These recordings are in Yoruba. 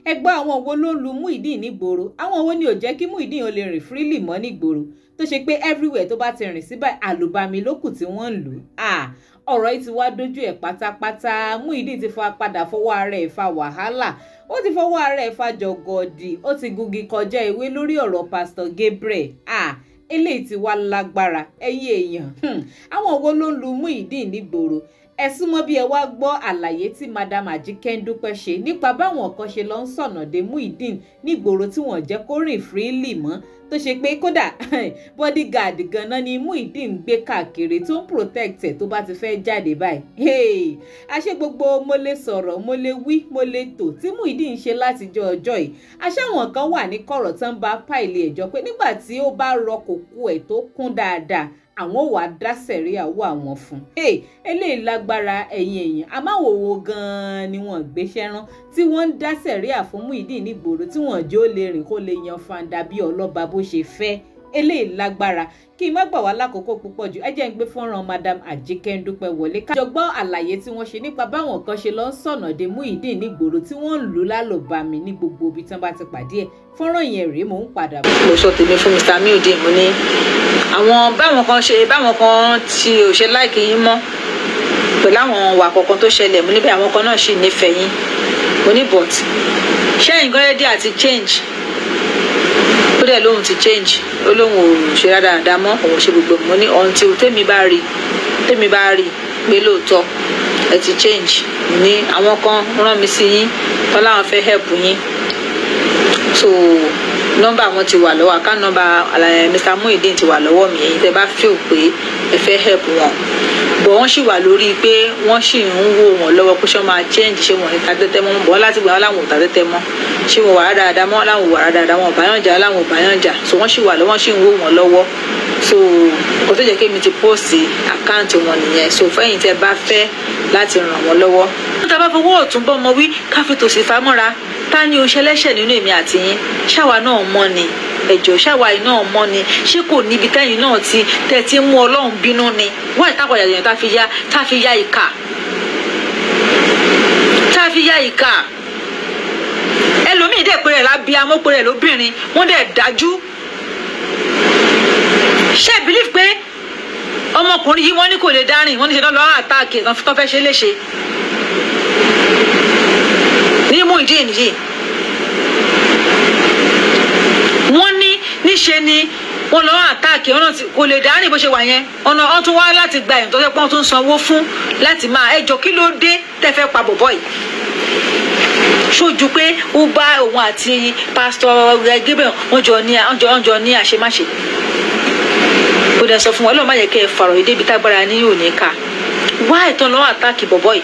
Ẹ gbọ́, àwọn wo ló ń lu Muyideen nígboro? Àwọn wo ni ò jẹ́ kí Muyideen ó lè rìn freely mọ́ nígboro, tó ṣe pé everywhere tó bá ti rìn síbẹ̀ àlùbami lókù tí wọ́n ń lù ú? Ọ̀rọ̀ yìí ti wá dójú ẹ̀ pátápátá. Muyideen ti fa padà fọwọ́ ara ẹ̀ fa wàhálà, ó ti fọwọ́ ara ẹ̀ fa jọ̀gọ̀dì, ó ti gungi kọjá ewé lórí ọ̀rọ̀ Pastor Gabriel. Eléyìí ti wá lágbára, ẹ̀yin èèyàn. Àwọn wo ló ń lu Muyideen nígboro? Ẹ súnmọ́ bí ẹ wá gbọ́ àlàyé tí Madam Ajike Dúpẹ́ ṣe nípa báwọn kan ṣe lọ ń sọ̀nà dé Muyideen nígboro tí wọ́n jẹ́ kó rìn freely mọ́, tó ṣe pé kódà bodyguard ganan ni Muyideen gbé káàkiri tó ń protect ẹ̀ tó bá ti fẹ́ jáde báyìí. Àṣé gbogbo mo lè sọ̀rọ̀, mo lè wí, mo lè tò tí Muyideen ṣe látijọ́ ọjọ́ yìí, àṣé àwọn kan wà ní kọ̀rọ̀ tán bá pàìlì ẹ̀jọ́ pé nígbà tí ó bá rọ kòkó ẹ̀ tó kún dáadáa, àwọn wàá dá sẹ̀ríà wọ àwọn fún. Eléyìí lágbára, ẹ̀yin èèyàn. Àmọ́ gan-an ni wọ́n gbéṣẹ́ rán tí wọ́n ń dá sẹ̀ríà fún Muyideen nígboro, tí wọ́n jẹ́ ó lè rìn kó lè yan fanda bí ọlọ́ba bó ṣe fẹ́. Eléyìí lágbára. Kí n má gbà wá lákòókò púpọ̀ jù, ẹ jẹ́ ń gbé fọ́nrán Madam Ajike Dúpẹ́ wọlé ká jọ gbọ́ àlàyé tí wọ́n ṣe nípa báwọn kan ṣe lọ ń sọ̀nà dé Muyideen nígboro tí wọ́n ń lù lálòbami ní gbogbo ibi tí wọ́n bá ti pàdé ẹ̀. Fọ́nrán yẹn rèé, mò ń padà bọ̀. Mo sọ tèmi fún Mr. Muyideen, mo ní àwọn báwọn kan ṣe báwọn kan tí ò ṣe láìkí yín mọ́ pẹ̀lú àwọn wà kọ̀ọ̀kan tó ṣẹlẹ̀, mo níbẹ̀ àwọn kan náà sì nífẹ̀ẹ́ yín. Mo ní but ṣé nǹkan ready àti change? Ó dẹ̀ lóhun ti change, ó lóhun ò ṣe dáadáa mọ́, òun ṣe gbogbo. Mo ní until tèmi bá rí pé lóòótọ́ ẹ ti change. Mo ní àwọn kan rán mi sí yín tán láwọn fẹ́ help yín, so nọ́mbà wọn ti wà lọ́wọ́, account number Mr. Muyideen ti wà lọ́wọ́ mi. Ẹ̀yin tẹ́ bá feel pé ẹ fẹ́ help wọn, bọ̀ wọ́n sì wà lórí pé wọ́n sì ń wò wọ́n lọ́wọ́ pé ṣé wọ́n máa change, ṣé wọ́n ní ta tẹ́tẹ́ mọ́, bọ́ láti gbà wọ́n láwọn ò ta tẹ́tẹ́ mọ́, ṣé wọ́n wà á dáadáa mọ́, láwọn ò wà á dáadáa, wọn ò báyàn jà, láwọn ò báyàn jà. So wọ́n sì wà lọ́wọ́, wọ́n sì ń wò wọ́n lọ́wọ́. So kò tó jẹ́ kí mi ti post àkáǹtì wọn nìyẹn. So fẹ́yìn tẹ́ bá fẹ́ láti ràn wọ́n lọ́wọ́. Tá a bá fọwọ́ ọ̀tún bọ́ ọmọ wí, ká fi tòsì famọ́ra. Ta ni oṣẹlẹ́ṣẹ̀ nínú èmi àti yín? Ṣáwa náà mọ́ ni, ẹ̀jọ̀ ṣáwa yìí náà mọ́ ni. Ṣé kò níbi tẹ́yìn náà ti tẹ́ ti mú Ọlọ́run bínú ni? Wọ́n ìtàkọ̀jà èèyàn tá fi ya ìkà, tá fi ya ìkà. Ẹlòmíì dẹ̀ pé rẹ̀ lábí amópe rẹ̀ lóbìnrin, wọ́n dẹ̀ dájú. Ṣé believe pé ọmọkùnrin yìí wọ́n ní kò lè dárìn, wọ́n ní ṣe lọ́ọ́ àtàkì tó fẹ́ ṣe léṣe ní Muyideen yìí? Wọ́n ní níṣe ni wọ́n lọ́ọ́ àtàkì ọ̀nà kò lè dárìn bó ṣe wà yẹn. Ọ̀nà ọ̀n tún wá láti gba ẹ̀yìn tó fẹ́ pọ́n tún sanwó fún láti máa ẹjọ́. Kí ló dé tẹ́ fẹ́ pa bọ̀bọ̀ yìí? Ṣojú pé ó bá òun àti Pastor Gabriel wọ́n jọ ní àṣemáṣe. Ó dẹ̀ sọ fún wọn, Ọlọ́run má jẹ́ kẹ́ ẹ fàrọ̀ yìí débi tágbára ní òní ká. Wá ìtàn lọ́wọ́ àtàkì bọ̀bọ̀ yìí,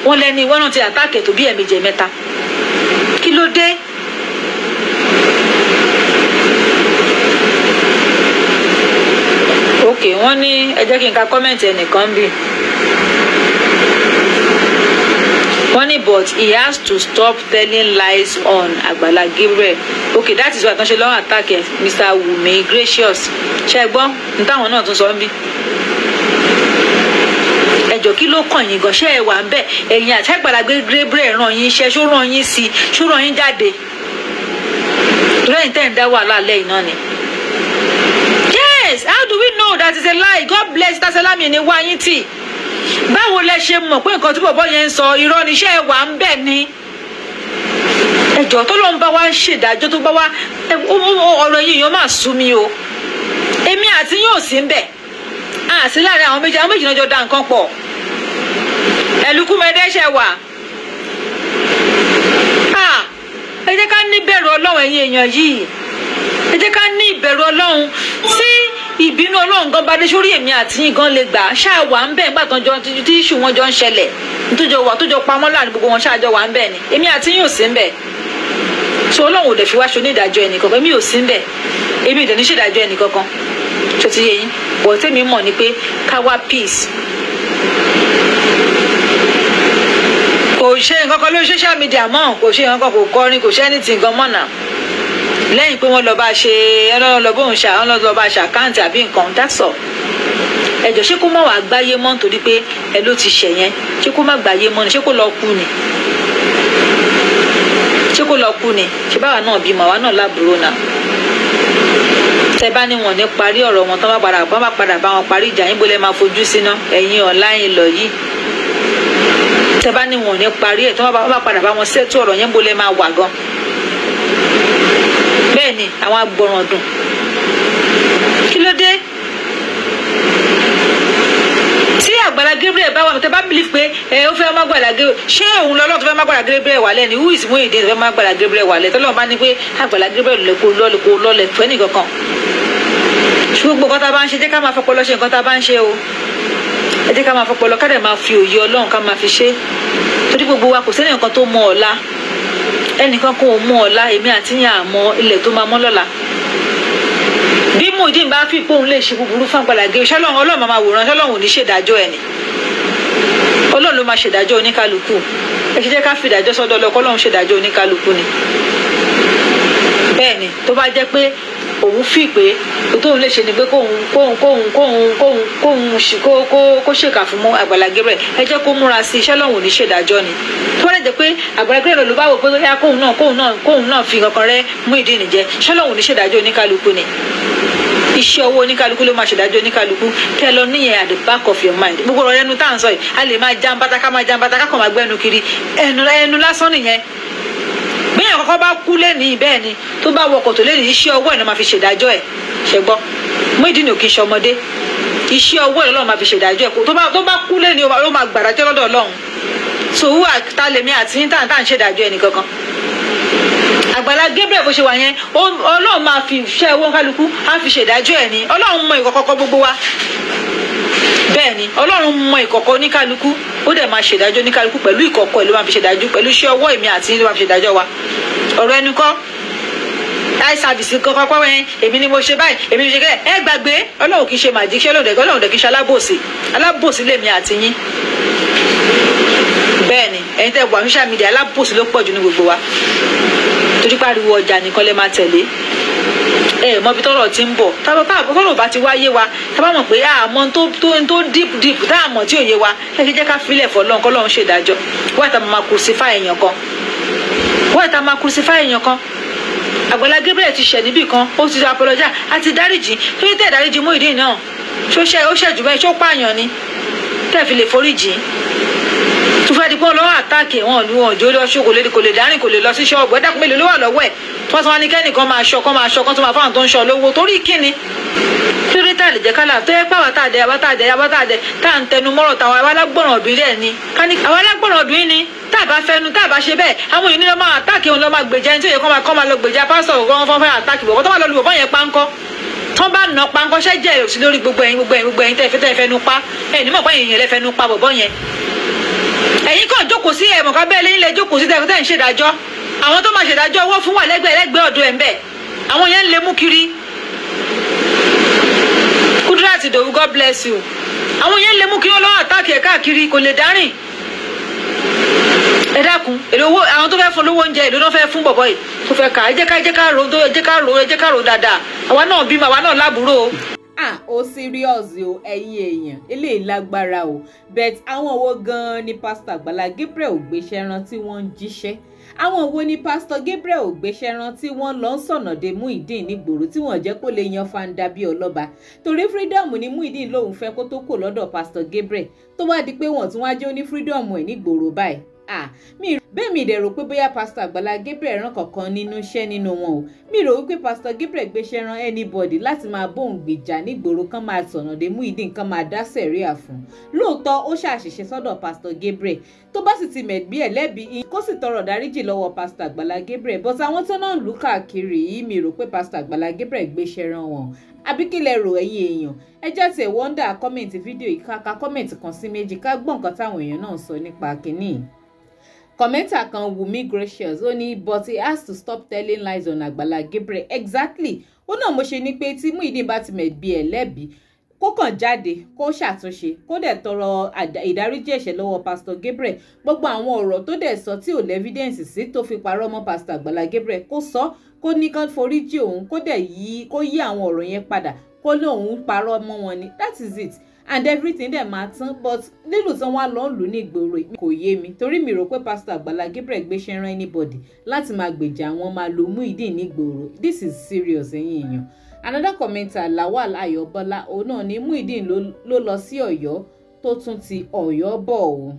wọ́n lẹ́ni wọ́n náà ti àtàkì tó bí ẹ̀mejì mẹ́ta. Kí ló dé? Ok, wọ́n ní ẹ jẹ́ kí n ka kọ́mẹ̀ntì ẹnìkan bí. Wọ́n ní but he has to stop telling lies on Agbala Gabriel. Ok, that is why tán ṣe lọ́wọ́ àtàkì Mr. Wumi Gracious. Ṣé ẹ gbọ́ ní táwọn náà tún sọ ń bí? Ẹjọ́ kí ló kàn yín gan? Ṣé ẹ wà ń bẹ̀? Ẹ̀yin àti Agbala Gabriel ràn yín iṣẹ́, ṣó ràn yín sí, ṣó ràn yín jáde? Lẹ́yìn tẹ́ ń dá wàhálà lẹ́yìn náà ni. Yes, how do we know that is a lie? God bless Tasalami ní wá yín tì. Báwo lẹ ṣe mọ̀ pé nǹkan tí bọ̀bọ́ yẹn ń sọ irọ́ ni? Ṣé ẹ wà ń bẹ̀ ni? Ẹjọ́ tó ló ń bá wa ṣèdájọ́ tó bá wa ọ̀rọ̀ yìí yóò máa sú mi o. Èmi àti yín ò sí ń bẹ̀. Àti láàrin àwọn méjì náà jọ da nǹkan pọ̀. Ẹ̀lùkúmẹ́dẹ́ṣẹ̀ wà. Ẹ jẹ́ ká ní ìbẹ̀rù Ọlọ́run, ẹ̀yin èèyàn yìí. Ẹ jẹ́ ká ní ìbẹ̀rù Ọlọ́run. Tí ìbínú Ọlọ́run gan bá dé sórí èmi àti yín gan lè gbà. Ṣáà wà ń bẹ̀ nígbà tó jọ tí ìṣù wọn jọ ń ṣẹlẹ̀, tó jọ wà tó jọ pamọ́ láàrin gbogbo wọn, ṣáà jọ wà ń bẹ̀ ni. Èmi àti yín ò sí ń bẹ̀. So Ọlọ́run ò dẹ̀ fi wá ṣe onídàájọ́ ẹnìkankan. Èmi ò sí ń bẹ̀. Èmi ò dẹ̀ ní ṣèdájọ́ ẹnìkankan. Ṣó ti yé yín? Bọ̀ tèmi mọ̀ ni pé ká wá peace. Kò ṣe nǹkan kan lórí social media mọ́, kò ṣe nǹkan kan, kò kọrin, kò ṣe anything gan mọ́ náà. Lẹ́yìn pé wọ́n lọ bá ṣe ọlọ́run bóun ṣe àwọn lọ bá ṣe àkáǹtì àbí nǹkan, that's all. Ẹjọ́ ṣé kó má wàá gbáyé mọ́ nítorí pé ẹ ló ti ṣẹ̀ yẹn? Ṣé kó má gbáyé mọ́ ni? Ṣé kó lọ kú ni? Ṣé lọ kú ni? Ṣé báwa náà bímọ, àwa náà lábúrò náà? Tẹ bá ní wọn ní parí ọ̀rọ̀ wọn, tán bá padà bá wọn parí ìjà yín, bó lẹ máa fojú síná ẹ̀yin ọ̀láyìn lọ yìí. Tẹ bá ní wọn ní parí ẹ̀, tán bá padà bá wọn ṣètò ọ̀rọ̀ yẹn, bó lẹ máa wà gan. Bẹ́ẹ̀ ni àwọn agbọ̀ràn dùn. Kí ló dé tí Àgbàlá Gabriel bá wà? Tẹ bá believe pé ẹ ó fẹ́ má Àgbàlá Gabriel, ṣé òun lọ́lọ́ tó fẹ́ má Àgbàlá Gabriel wà lẹ́ni? Who is Muyideen tó fẹ́ má Àgbàlá Gabriel wà lẹ́? Tọ́lọ́run bá ní pé Àgbàlá Gabriel lè kó lọ́lẹ̀, kó lọ́lẹ̀ fẹ́ nìkankan. Ṣùgbọ́n gbogbo nǹkan tá a bá ń ṣe, jẹ́ ká máa fọpọlọ ṣe nǹkan tá a bá ń ṣe o. Ẹ jẹ́ ká máa fọpọlọ, ká dẹ̀ máa fi òye Ọlọ́run ká máa fi ṣe, torí gbogbo wa kò sẹ́ni nǹkan tó mọ ọ̀la. Ẹnìkan kò mọ ọ̀la, èmi àti yín àmọ́ ilẹ̀ tó máa mọ́ lọ́la. Bí Muyideen bá fi pòun lè ṣe búburú fún Àgbàlá Gabriel, ṣọlọ́run Ọlọ́run máa wòran? Ṣọlọ́run ò ní ṣèdájọ́ ẹ̀ ni? Ọlọ́run ló máa ṣèdájọ́ oníkálukú. Ẹ ṣe jẹ́ ká fi ìdájọ́ sọ́dọ̀ ọlọ́kọ́, Ọlọ́run ṣèdájọ́ oníkálukú ni. Bẹ́ẹ̀ ni, tó bá jẹ́ pé òun fi pé tóun lè ṣe ni pé kóun kóun kóun kóun kóun kóun kó kó kó ṣèkà fún mọ́ Àgbàlá Gabriel, ẹ jẹ́ kó múra sí iṣẹ́, lọ́hùn ní ṣèdájọ́ ni. Tó bá lè jẹ́ pé Àgbàlá Gabriel ló bá wò pé bóyá kóun náà fi kankan rẹ́ Muyideen jẹ, ṣẹ́ lọ́hùn ní ṣèdájọ́ oníkálukú ni? Iṣẹ́ owó oníkálukú ló máa ṣèdájọ́ oníkálukú. Kẹ́ ẹ lọ níyẹn at the back of your mind. Gbogbo ọ̀rọ̀ ẹnu tá à ń sọ yìí, a lè máa jam bàtà, ká máa jam bàtà, ká kàn máa gbẹ́nu kiri, ẹnu ẹnu lásán nìyẹn. Bẹ́ẹ̀ kọ́kọ́ bá kú lẹ́nìí, bẹ́ẹ̀ ni tó bá wọkọ̀ tó lẹ́nìí, iṣẹ́ ọwọ́ ẹ̀ náà máa fi ṣèdájọ́ ẹ̀. Ṣe gbọ́? Muyideen ò kì í ṣe ọmọdé. Iṣẹ́ ọwọ́ ẹ̀ lọ́wọ́ máa fi ṣèdájọ́ ẹ̀. Tó bá kú lẹ́nìí, ó máa gbàdájọ́ lọ́dọ̀ Ọlọ́run. So wúwà tá lèmi àti yín tá à ń ṣèdájọ́ ẹnì kankan? Àgbàlá Gabriel, bó ṣe wà yẹn, Ọlọ́run máa fi iṣẹ́ owó kálukú á fi ṣèdájọ́ ẹ̀ ni. Ọlọ́run mọ ìkọ̀kọ̀ gbogbo wa. Bẹ́ẹ̀ ni, Ọlọ́run mọ ìkọ̀kọ̀ oníkálukú, ó dẹ̀ máa ṣèdájọ́ oníkálukú pẹ̀lú ìkọ̀kọ̀ ẹ̀ ló máa fi ṣèdájọ́, pẹ̀lú iṣẹ́ ọwọ́ èmi àti yín ló máa fi ṣèdájọ́ wa. Ọ̀rọ̀ ẹnu kọ́, eye service kankan pẹ́ wẹ́n, èmi ni mo ṣe báyìí, èmi ni mo ṣe kẹ́. Ẹ gbàgbé, Ọlọ́run kì í ṣe màjíṣẹ́. Ọlọ́run dẹ̀ kì í ṣe alábòsí. Alábòsí lèmi àti yín. Bẹ́ẹ̀ ni, ẹ̀yin tẹ́ wà social media, alábòsí ló pọ̀ jù ní gbogbo wa, torí pariwo ọjà nìkan lè máa tẹ̀lé. Ẹ mọ ibi tọ́rọ̀ ti ń bọ̀. Tọ́rọ̀ bá ti wáyé wa, tá bá mọ̀ pé àmọ́ tó deep deep tá àmọ́ tí ò yé wa, ẹ ṣe jẹ́ ká filẹ̀ fọlọ́run, kọ́lọ́run ṣèdájọ́. Wọ́n ìta máa crucify èèyàn kan, wọ́n ìta máa crucify èèyàn kan. Àgbàlá Gabriel ti ṣẹ̀ níbì kan, ó ti apologize àti dáríjì. Tó ní tẹ̀ dáríjì Muyideen náà, ṣó ṣe ó ṣẹ̀ jù bẹ́ẹ̀? Ṣó pààyàn ni tẹ̀ fi lè foríjì? Tó fẹ́ di pé ọlọ́wọ́ attack wọn lu wọn òjò lọ ṣó, kò lè dárìn, kò lè lọ sí ṣọ́ọ̀bù. Ẹ̀dá mélòó ló wà lọ́wọ́ ẹ̀ tí wọ́n tún wá ní kẹ́nìkan máa ṣọ́, kán máa ṣọ́, kán tún máa fáwọn tó ń ṣọ́ lówó? Torí kíni? Kí ló dé tá a lè jẹ́ kálá tó yẹ pé àwọn tá a dẹ, àwọn tá a dẹ, àwọn tá a dẹ, tá à ń tẹnu mọ́rọ̀ táwọn àwọn alágbọ̀ràn ọdún ilé ẹ̀ ni? Àwọn alágbọ̀ràn ọdún yìí ni. Tá a bá fẹnu, tá a bá ṣe bẹ́ẹ̀, àwọn èèyàn ní lọ́ máa attack wọn, lọ́ máa gbèjà ẹni tí ó yẹ kọ́ máa lọ gbèjà pásítọ̀. Kọ́ wọ́n fẹ́ attack bọ̀, tó máa lọ lu bọ̀bọ́ yẹn páńkọ́, tán bá nà páńkọ́, ṣẹ́ jẹ́ òsì lórí gbogbo ẹ̀yin, gbogbo ẹ̀yin, gbogbo ẹ̀yin tẹ́ fẹ́ nu pa ẹ̀ nímọ̀ pé èèyàn lẹ fẹ́ nu pa bọ̀bọ́ yẹn. Ẹ̀yin kàn jókòó sí ẹ̀mọ̀ ká bẹ́ẹ̀ lẹ́yìn lẹ jókòó sí tẹ́ ń ṣèdájọ́. Àwọn tó máa ṣèdájọ́ owó fún wà lẹ́gbẹ̀ẹ́ lẹ́gbẹ̀ẹ́ ọ̀dọ̀ ẹ̀ ń bẹ̀, àwọn yẹn ń lè mú kiri. Kudrat Ìdòwú, God bless you. Àwọn yẹn ń lè mú kiri, ọlọ́wọ́ attack ẹ̀ káàkiri, kò lè dárìn. Ẹ dákun, èlò owó àwọn tó fẹ́ fún lówó oúnjẹ, èlò náà fẹ́ fún bọ̀bọ̀ yìí tó fẹ́ kà? Ẹ jẹ́ ká ro, ẹ jẹ́ ká ro dáadáa. Àwa náà bímọ, àwa náà lábúrò o. Ah, ó serious o. Ẹ̀yin èèyàn, eléyìí lágbára o. But àwọn wo gan-an ni Pásítọ̀ Àgbàlá Gabriel ò gbéṣẹ́ rán tí wọ́n ń jíṣẹ́? Àwọn wo ni Pásítọ̀ Gabriel ò gbéṣẹ́ rán tí wọ́n lọ ń sọ̀nà de Muyideen nígboro, tí wọ́n jẹ́ kó lè yan fanda bí ọlọ́ba? Torí freedom ni Muyideen lòun fẹ́ kó tó kò lọ́dọ̀ Pásítọ̀ Gabriel, tó wá di pé wọ́n tún wá jẹ́ ó ní freedom ẹ̀ nígboro báyìí. Ah, mi bẹ́ẹ̀ mi dẹ̀ rò pé bóyá Pásítọ̀ Àgbàlá Gabriel rán kankan nínú iṣẹ́ nínú wọn o. Mi rò wípé Pásítọ̀ Gabriel gbéṣẹ́ rán anybody láti máa bóun gbèjà nígboro, kán máa sọ̀nà dé Muyideen, kán máa dá sẹ̀ríà fún. Lóòótọ́, ó ṣàṣìṣe sọ́dọ̀ Pásítọ̀ Gabriel, tó bá sì ti mẹ̀gbí ẹ̀ lẹ́bi, kó sì tọrọ dáríjì lọ́wọ́ Pásítọ̀ Àgbàlá Gabriel. But àwọn tó náà ń lù káàkiri yìí, mi rò pé Pásítọ̀ Àgbàlá Gabriel gbéṣẹ́ rán wọn. Àbí kí lẹ rò, ẹ̀yin èèyàn? Ẹ jẹ́ tiẹ̀ wonder comment fídíò yìí, ká comment kan sí méjì, ká gbọ́ nǹkan táwọn èèyàn náà sọ nípa kínní. Commenter kan, Wumi Gracious, ó ní, "But he has to stop telling lies on Àgbàlá Gabriel." Exactly. Ó náà mo ṣe ní pé tí Muyideen bá ti mẹ̀bi ẹ̀ lẹ́bi, kó kàn jáde, kó ṣàtúnṣe, kó dẹ̀ tọrọ ìdáríjì ẹ̀ṣẹ̀ lọ́wọ́ Pastor Gabriel. Gbogbo àwọn ọ̀rọ̀ tó dẹ̀ sọ tí ò l'evidence sí, tó fi parọ́ mọ́ Pastor Àgbàlá Gabriel, kó sọ, kó ní kán foríjì òun, kó dẹ̀ yí, kó yí àwọn ọ̀rọ̀ yẹn padà, kó lóun parọ́ mọ́ wọn ni. That is it. And everything dẹ̀ máa tán, but lílù tán wá lọ́ọ́ lù ní ìgboro kò yé mi, torí mi rò pé Pastor Àgbàlá Gabriel gbéṣẹ́ rán anybody láti máa gbèjà àwọn máa lu Muyideen nígboro. This is serious, ẹ̀yin èèyàn. Another commenter, Lawal Ayọ̀bọ́lá, òun náà ní Muyideen ló lọ sí Ọ̀yọ́ tó tún ti Ọ̀yọ́ bọ̀ o.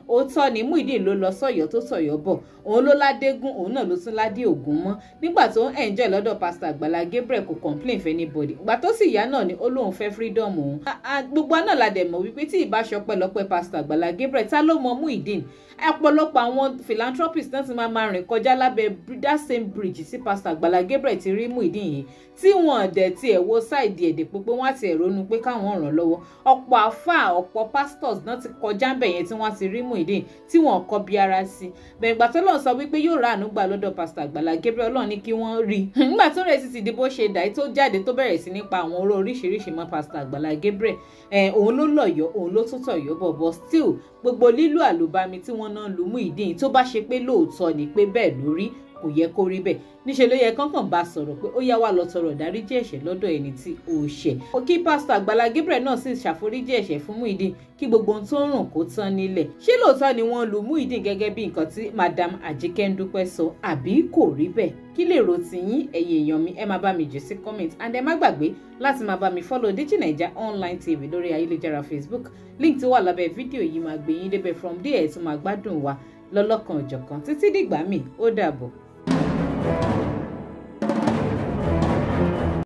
Òótọ́ ni, Muyideen ló lọ sọ́yọ́ tó tọ̀yọ́ bọ̀. Òun ló ládégún, òun náà ló tún ládé ògún mọ́. Nígbà tó ń enjoy lọ́dọ̀ Pastor Àgbàlá Gabriel, kò complain for anybody. Ìgbà tó sì yá náà ni ó lóun fẹ́ freedom òun. Gbogbo náà la dẹ̀ mọ̀ wípé tí ìbá ṣọpẹ́lọpẹ́ Pastor Àgbàlá Gabriel, ta ló mọ Muyideen? Ọ̀pọ̀lọpọ̀ àwọn philanthropists náà ti máa rìn kọjá lábẹ́ that same bridge tí Pastor Àgbàlá Gabriel ti rí Muyideen yìí, tí wọ́n dẹ̀ tiẹ̀ wo side ẹ̀ dèpò pé wọ́n á tiẹ̀ ronú pé káwọn ràn lọ́wọ́. Ọ̀pọ̀ àfáà, ọ̀pọ̀ pastors náà ti kọjá ń bẹ̀ yẹn tí wọ́n ti rí Muyideen tí wọ́n kọ bí ara sí bẹ́ẹ̀. Ìgbà tó lọ́n sọ wípé yóò ráàánú gbà lọ́dọ̀ Pastor Àgbàlá Gabriel, Ọlọ́run ní kí wọ́n rí. Nígbà tó rẹ̀ sì ti di bó ṣe dà tó jáde, tó bẹ̀rẹ̀ sí nípa àwọn oró oríṣiríṣi mọ́ Pastor Àgbàlá Gabriel, òun ló lọ̀yọ́, òun ló tún tọ̀yọ́ bọ̀. Bọ̀ still, gbogbo lílù àlùbami tí wọ́n náà lu Muyideen, tó bá ṣe pé lóòótọ́ ni pé bẹ́ẹ̀ lórí, kò yẹ kó rí bẹ́ẹ̀. Níṣẹ́ ló yẹ kánkàn bá sọ̀rọ̀ pé ó yá, wá lọ tọrọ ìdáríjì ẹ̀ṣẹ̀ lọ́dọ̀ ẹni tí ó ṣẹ̀, kí Pásítọ̀ Àgbàlá Gabriel náà sì ṣàforíjì ẹ̀ṣẹ̀ fún Muyideen, kí gbogbo ohun tó ń rùn kó tán nílẹ̀. Ṣé lóòótọ́ ni wọ́n lu Muyideen gẹ́gẹ́ bí nǹkan tí Madam Àjíkẹ́ ń dúpẹ́ sọ, àbí kò rí bẹ́ẹ̀? Kí lè ro tiyín, ẹ̀yin èèyàn mi? Ẹ máa bá mi jù sí comment, and ẹ má gbàgbé láti máa bá mi follow Digi Naija Online TV lórí ayélujára Facebook. Link tó wà lábẹ́ fídíò yìí máa gbé yín débẹ̀. From there, ẹ̀ tún máa gbádùn wa lọ́lọ́kan òjọ̀kan. Títí dìgbà míì, ó dàbọ̀.